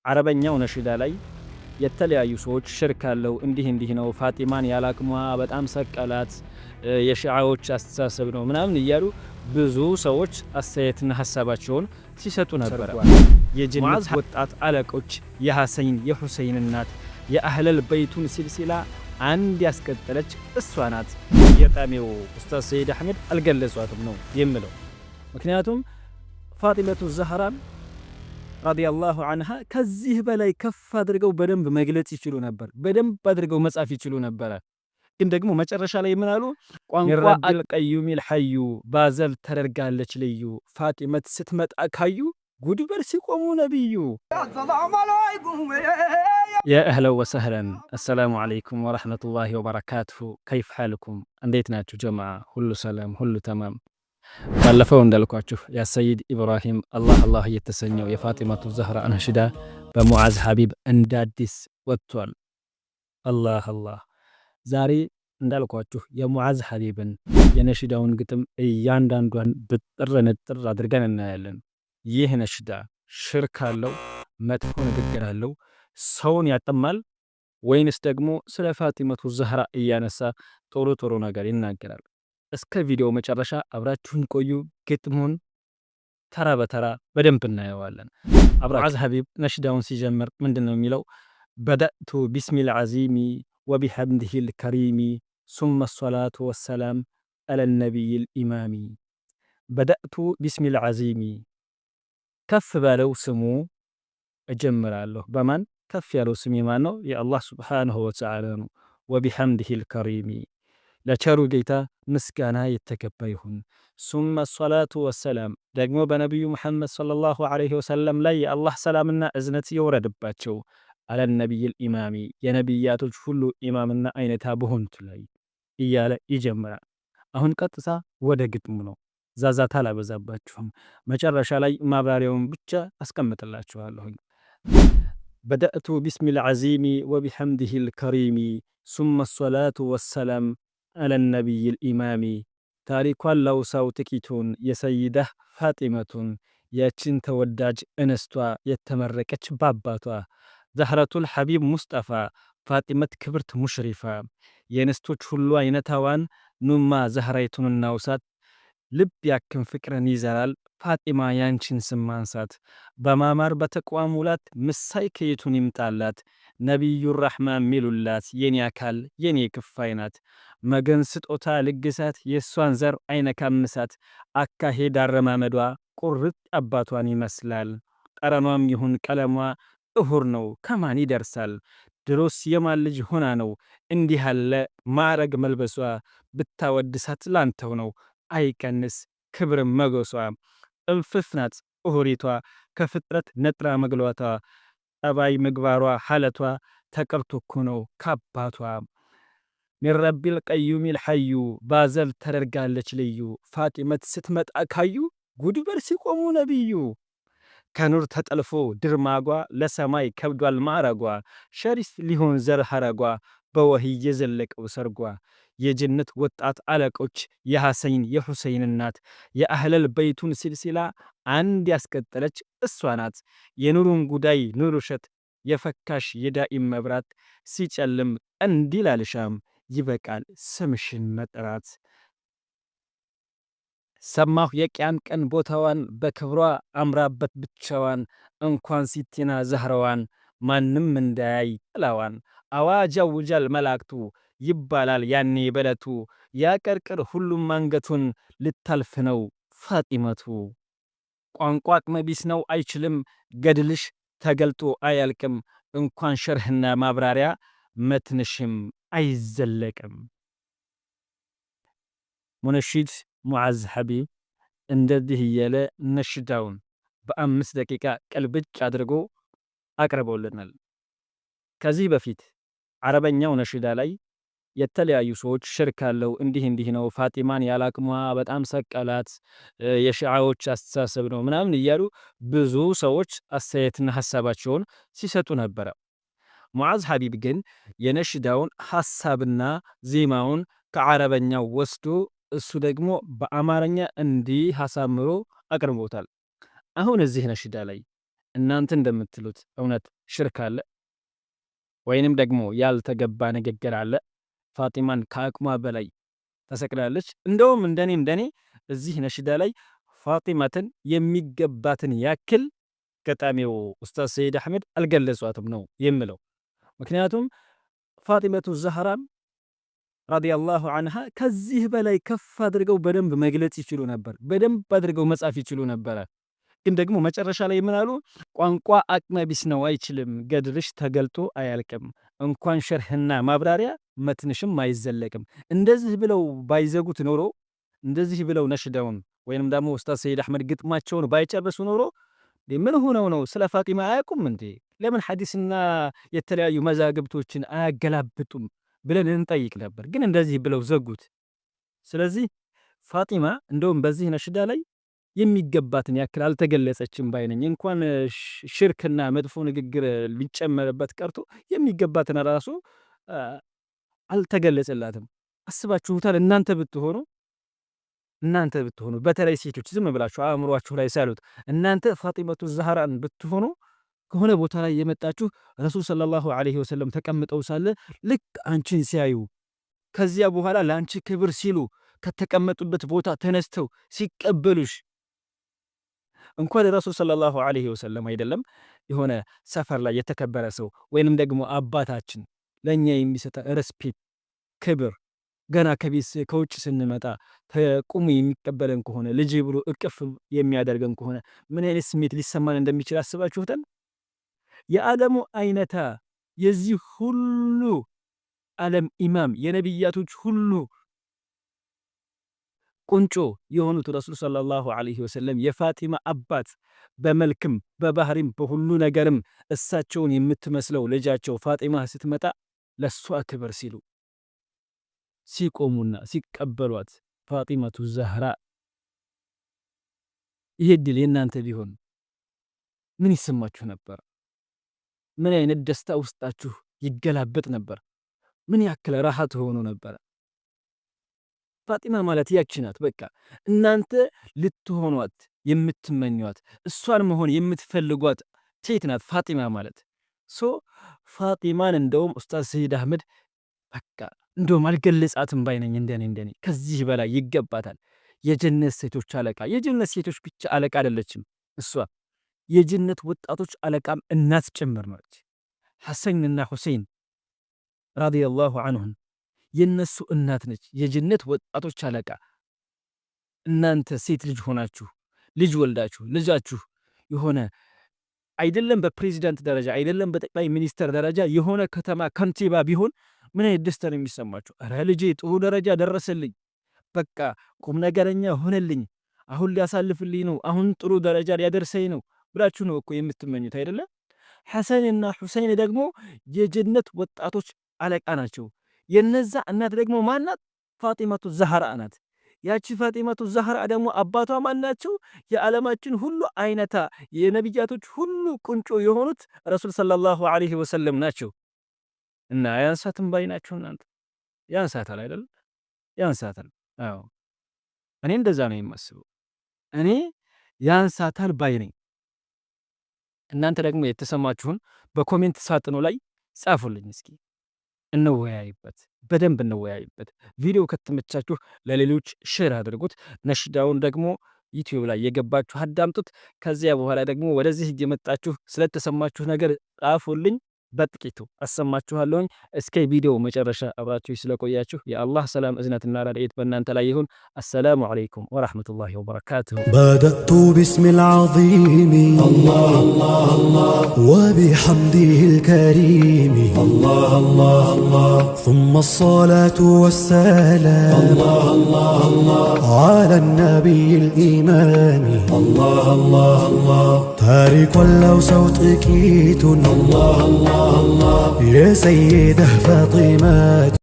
አረበኛው ነሽዳ ላይ የተለያዩ ሰዎች ሽርክ አለው፣ እንዲህ እንዲህ ነው፣ ፋጢማን ያላቅሟ በጣም ሰቀላት፣ የሺዓዎች አስተሳሰብ ነው ምናምን እያሉ ብዙ ሰዎች አስተያየትና ሀሳባቸውን ሲሰጡ ነበረ። የጀነት ወጣት አለቆች፣ የሐሰይን የሁሰይን እናት፣ የአህለል በይቱን ሲልሲላ አንድ ያስቀጠለች እሷ ናት። የጣሜው ኡስታዝ ሰይድ አሕመድ አልገለጿትም ነው የምለው። ምክንያቱም ፋጢመቱ ዘህራን ረዲየላሁ አንሃ ከዚህ በላይ ከፍ አድርገው በደንብ መግለጽ ይችሉ ነበር። በደንብ አድርገው መጻፍ ይችሉ ነበረ። ግን ደግሞ መጨረሻ ላይ ምን አሉ? ቋንቋ አልቀዩሚል ሐዩ ባዘል ተደርጋለች ልዩ፣ ፋጢመት ስትመጣ ካዩ ጉድበር ሲቆሙ ነቢዩ። يا أهلا وسهلا፣ السلام عليكم ورحمة الله وبركاته። كيف حالكم? እንዴት ናችሁ ጀማዓ? ሁሉ ሰላም፣ ሁሉ ተማም። ባለፈው እንዳልኳችሁ የሰይድ ኢብራሂም አላህ አላህ የተሰኘው የፋጢመቱ ዘህራ ነሽዳ በሙዓዝ ሀቢብ እንደ አዲስ ወጥቷል። አላህ አላህ። ዛሬ እንዳልኳችሁ የሙዓዝ ሀቢብን የነሽዳውን ግጥም እያንዳንዷን ብጥር ንጥር አድርገን እናያለን። ይህ ነሽዳ ሽርክ አለው፣ መጥፎ ንግግር አለው፣ ሰውን ያጠማል ወይንስ ደግሞ ስለ ፋጢመቱ ዘህራ እያነሳ ጥሩ ጥሩ ነገር ይናገራል? እስከ ቪዲዮ መጨረሻ አብራችሁን ቆዩ። ግጥሙን ተራ በተራ በደንብ እናየዋለን። ሙዓዝ ሀቢብ ነሽዳውን ሲጀምር ምንድን ነው የሚለው? بدأت باسم العظيم وبحمده الكريم ثم الصلاة والسلام على النبي الإمام። بدأت باسم العظيم ከፍ ባለው ስሙ እጀምራለሁ። በማን ከፍ ያለው ስም የማን ነው? የአላህ سبحانه وتعالى ነው። وبحمده الكريم ለቸሩ ጌታ ምስጋና የተገባ ይሁን። ثم الصلاة والسلام ደግሞ በነቢዩ ሙሐመድ صلى الله عليه وسلم ላይ የአላህ ሰላምና እዝነት ይውረድባቸው። على النبي الإمام የነቢያቶች ሁሉ ኢማምና አይነታ በሆኑት ላይ እያለ ይጀምራል። አሁን ቀጥታ ወደ ግጥሙ ነው። ዛዛታ አላበዛባችሁም። መጨረሻ ላይ ማብራሪያውን ብቻ አስቀምጥላችኋለሁኝ። بدأت باسم العظيم وبحمده الكريم ثم الصلاة والسلام على النبي الإمام። ታሪኳን ላውሳው ጥቂቱን የሰይዳህ ፋጢመቱን፣ ያችን ተወዳጅ እንስቷ የተመረቀች ባባቷ ዘህረቱል ሐቢብ ሙስጠፋ ፋጢመት ክብርት ሙሽሪፋ፣ የእንስቶች ሁሉ አይነታዋን ኑማ ዘህራይቱን እናውሳት። ልብ ያክም ፍቅርን ይዘራል ፋጢማ ያንቺን ስም ማንሳት። በማማር በተቅዋ ሙላት ምሳይ ከየቱን ይምጣላት፣ ነቢዩ ራሕማ ሚሉላት የኔ አካል የኔ ክፋይ ናት። መገን ስጦታ ልግሳት የእሷን ዘር አይነካምሳት። አካሄድ አረማመዷ ቁርጥ አባቷን ይመስላል። ጠረኗም ይሁን ቀለሟ ጥሁር ነው ከማን ይደርሳል? ድሮስ የማን ልጅ ሆና ነው እንዲህ ያለ ማዕረግ መልበሷ? ብታወድሳት ላንተው ነው አይቀንስ ክብር መጎሷ። ጥንፍፍ ናት እሁሪቷ ከፍጥረት ነጥራ መግሏቷ፣ ጠባይ ምግባሯ ሐለቷ ተቀርቶ እኮ ነው ካባቷ። من رب القيوم الحي ባዘል ተደርጋለች ልዩ፣ ፋጢመት ስትመጣ ካዩ ጉድበር ሲቆሙ ነቢዩ። ከኑር ተጠልፎ ድርማጓ ለሰማይ ከብዷል ማዕረጓ፣ ሸሪፍ ሊሆን ዘር ሐረጓ በወህይ የዘለቀው ሰርጓ። የጀነት ወጣት አለቆች፣ የሐሰይን የሁሰይን እናት፣ የአህለል በይቱን ሲልሲላ አንድ ያስቀጠለች እሷ ናት። የኑሩን ጉዳይ ኑር እሸት የፈካሽ የዳኢም መብራት፣ ሲጨልም ቀንዲል አልሻም ይበቃል ስምሽን መጥራት። ሰማሁ የቅያም ቀን ቦታዋን በክብሯ አምራበት ብቻዋን፣ እንኳን ሲቲና ዘህረዋን ማንም እንዳያይ ጥላዋን። አዋጅ ያውጃል መላእክቱ ይባላል ያኔ በለቱ፣ ያቀርቅር ሁሉም አንገቱን ልታልፍ ነው ፋጢመቱ። ቋንቋ አቅመቢስ ነው አይችልም ገድልሽ ተገልጦ አያልቅም፣ እንኳን ሸርህና ማብራሪያ መትንሽም አይዘለቅም። ሙነሺድ ሙዓዝ ሐቢብ እንደዚህ እያለ ነሽዳውን በ5 ደቂቃ ቀልብጭ አድርጎ አቅርበውልናል። ከዚህ በፊት አረበኛው ነሽዳ ላይ የተለያዩ ሰዎች ሽርክ አለው፣ እንዲህ እንዲህ ነው፣ ፋጢማን ያላቅሟ በጣም ሰቀላት፣ የሺዓዎች አስተሳሰብ ነው ምናምን እያሉ ብዙ ሰዎች አስተያየትና ሀሳባቸውን ሲሰጡ ነበረ። ሙዓዝ ሀቢብ ግን የነሽዳውን ሀሳብና ዜማውን ከአረበኛው ወስዶ እሱ ደግሞ በአማርኛ እንዲህ አሳምሮ አቅርቦታል። አሁን እዚህ ነሽዳ ላይ እናንተ እንደምትሉት እውነት ሽርክ አለ ወይንም ደግሞ ያልተገባ ንግግር አለ? ፋጢማን ከአቅሟ በላይ ተሰቅላለች። እንደውም እንደኔ እዚህ ነሽዳ ላይ ፋጢማትን የሚገባትን ያክል ገጣሚው ኡስታዝ ሰይድ አሕመድ አልገለጿትም ነው የምለው። ምክንያቱም ፋጢመቱ ዘህራን رضي الله عنها ከዚህ በላይ ከፍ አድርገው በደንብ መግለጽ ይችሉ ነበር፣ በደንብ አድርገው መጻፍ ይችሉ ነበረ። ግን ደግሞ መጨረሻ ላይ ምን አሉ? ቋንቋ አቅመቢስ ነው፣ አይችልም፣ ገድልሽ ተገልጦ አያልቅም፣ እንኳን ሸርህና ማብራሪያ መትንሽም አይዘለቅም። እንደዚህ ብለው ባይዘጉት ኖሮ፣ እንደዚህ ብለው ነሽዳውን ወይንም ደግሞ ኡስታዝ ሰይድ አሕመድ ግጥማቸውን ባይጨርሱ ኖሮ ምን ሆነው ነው? ስለ ፋጢማ አያውቁም እንዴ? ለምን ሐዲስና የተለያዩ መዛግብቶችን አያገላብጡም ብለን እንጠይቅ ነበር። ግን እንደዚህ ብለው ዘጉት። ስለዚህ ፋጢማ እንደውም በዚህ ነሽዳ ላይ የሚገባትን ያክል አልተገለጸችም ባይነኝ። እንኳን ሽርክና መጥፎ ንግግር ሊጨመርበት ቀርቶ የሚገባትን ራሱ አልተገለጸላትም። አስባችሁታል? እናንተ ብትሆኑ በተለይ ሴቶች ዝም ብላችሁ አእምሯችሁ ላይ ሳሉት፣ እናንተ ፋጢመቱ ዛህራን ብትሆኑ፣ ከሆነ ቦታ ላይ የመጣችሁ ረሱል صلى الله عليه وسلم ተቀምጠው ሳለ ልክ አንቺን ሲያዩ ከዚያ በኋላ ለአንቺ ክብር ሲሉ ከተቀመጡበት ቦታ ተነስተው ሲቀበሉሽ፣ እንኳን ረሱል صلى الله عليه وسلم አይደለም የሆነ ሰፈር ላይ የተከበረ ሰው ወይንም ደግሞ አባታችን ለእኛ የሚሰጠ respect፣ ክብር፣ ገና ከቤት ከውጭ ስንመጣ ቁሙ የሚቀበለን ከሆነ፣ ልጅ ብሎ እቅፍ የሚያደርገን ከሆነ ምን አይነት ስሜት ሊሰማን እንደሚችል አስባችሁታል? የዓለሙ አይነታ፣ የዚህ ሁሉ ዓለም ኢማም፣ የነቢያቶች ሁሉ ቁንጮ የሆኑት ረሱል صلى الله عليه وسلم የፋጢማ አባት፣ በመልክም በባህሪም በሁሉ ነገርም እሳቸውን የምትመስለው ልጃቸው ፋጢማ ስትመጣ ለሷ ክብር ሲሉ ሲቆሙና ሲቀበሏት ፋጢመቱ ዘህራ፣ ይሄ እድል የእናንተ ቢሆን ምን ይሰማችሁ ነበር? ምን አይነት ደስታ ውስጣችሁ ይገላበጥ ነበር? ምን ያክል ራሃ ትሆኑ ነበር? ፋጢማ ማለት ያቺ ናት። በቃ እናንተ ልትሆኗት የምትመኟት፣ እሷን መሆን የምትፈልጓት ሴት ናት ፋጢማ ማለት። So ፋጢማን እንደውም ኡስታዝ ሰይድ አህመድ በቃ እንደውም አልገለጻትም ባይነኝ። እንደኔ ከዚህ በላይ ይገባታል። የጀነት ሴቶች አለቃ፣ የጀነት ሴቶች ብቻ አለቃ አይደለችም እሷ፣ የጀነት ወጣቶች አለቃም እናት ጭምር ነች። ሐሰንና ሁሴን رضي الله عنهم የነሱ እናት ነች። የጀነት ወጣቶች አለቃ። እናንተ ሴት ልጅ ሆናችሁ ልጅ ወልዳችሁ ልጃችሁ የሆነ አይደለም በፕሬዚዳንት ደረጃ፣ አይደለም በጠቅላይ ሚኒስተር ደረጃ፣ የሆነ ከተማ ከንቲባ ቢሆን ምን አይነት ደስታ ነው የሚሰማችሁ? ኧረ ልጄ ጥሩ ደረጃ ደረሰልኝ፣ በቃ ቁም ነገረኛ ሆነልኝ፣ አሁን ሊያሳልፍልኝ ነው፣ አሁን ጥሩ ደረጃ ሊያደርሰኝ ነው ብላችሁ ነው እኮ የምትመኙት አይደለ? ሐሰንና ሁሴን ደግሞ የጀነት ወጣቶች አለቃ ናቸው። የነዛ እናት ደግሞ ማናት? ፋጢመቱ ዘህራ ናት። ያቺ ፋጢመቱ ዘህራ ደግሞ አባቷ ማን ናቸው? የዓለማችን ሁሉ አይነታ፣ የነቢያቶች ሁሉ ቁንጮ የሆኑት ረሱል صلى الله عليه وسلم ናቸው። እና አያንሳትም ባይ ናችሁ እናንተ? ያንሳታል አይደል? ያንሳታል። አዎ፣ እኔ እንደዛ ነው የማስበው። እኔ ያንሳታል ባይ ነኝ። እናንተ ደግሞ የተሰማችሁን በ comment ሳጥኑ ላይ ጻፉልኝ እስኪ፣ እንወያይበት፣ በደንብ እንወያይበት። ቪዲዮ ከተመቻችሁ ለሌሎች share አድርጉት። ነሽዳውን ደግሞ ዩቲዩብ ላይ የገባችሁ አዳምጡት። ከዚያ በኋላ ደግሞ ወደዚህ እየመጣችሁ ስለተሰማችሁ ነገር ጻፉልኝ። በጥቂቱ አሰማችኋለሁኝ። እስከ ቪዲዮ መጨረሻ አብራችሁ ስለቆያችሁ የአላህ ሰላም እዝነትና ረድኤት በእናንተ ላይ ይሁን። السلام عليكم ورحمة الله وبركاته። بدأت باسم العظيم الله الله الله وبحمده الكريم الله الله الله ثم الصلاة والسلام الله الله الله على النبي الإمام الله الله الله ታሪክ ወለው ሰው ጥቂቱን الله الله الله የሰይደህ ፋጢመቱ።